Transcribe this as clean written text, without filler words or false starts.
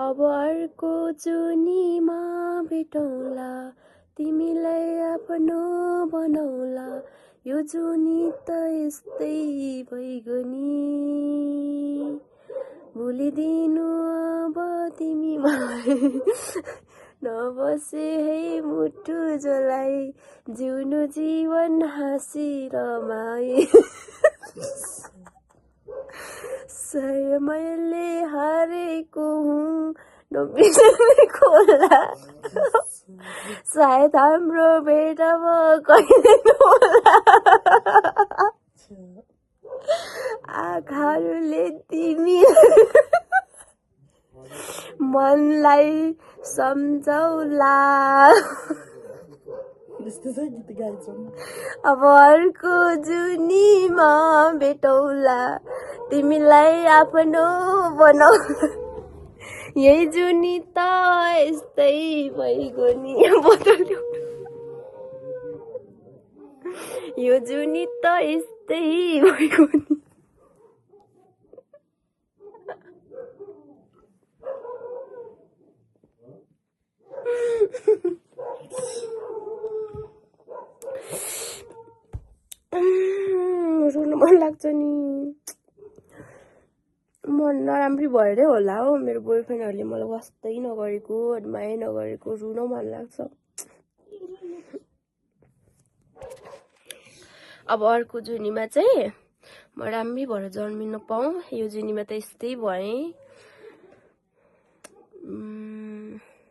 अब अर्को जुनीमा भेटौँला, तिमीलाई आफ्नो बनाउला, यो जुनी त यस्तै भइगयो नि। भुलिदिनु अब तिमी मलाई, नबसे है मुटु जलाई, जिउनु जीवन हाँसी रमाई। मैले हारेको हुँ नबिर्सने खोला, सायद हाम्रो भेट अब कहिले नहोला। आँखाहरूले तिमी मनलाई सम्झौला, अब अर्को जुनीमा भेटौला, तिमीलाई आफ्नो बनाउला, यही जुनी त यस्तै भइगयो नि। यो जुनी त यस्तै भइगयो नि। रुनु मन लाग्छ नि। मन नराम्री भएरै होला हो, मेरो बोयफ्रेन्डहरूले मलाई वास्तै नगरेको, माया नगरेको, रुन मन लाग्छ। अब अर्को जुनीमा चाहिँ म राम्री भएर जन्मिन पाऊँ, यो जुनीमा त यस्तै भएँ।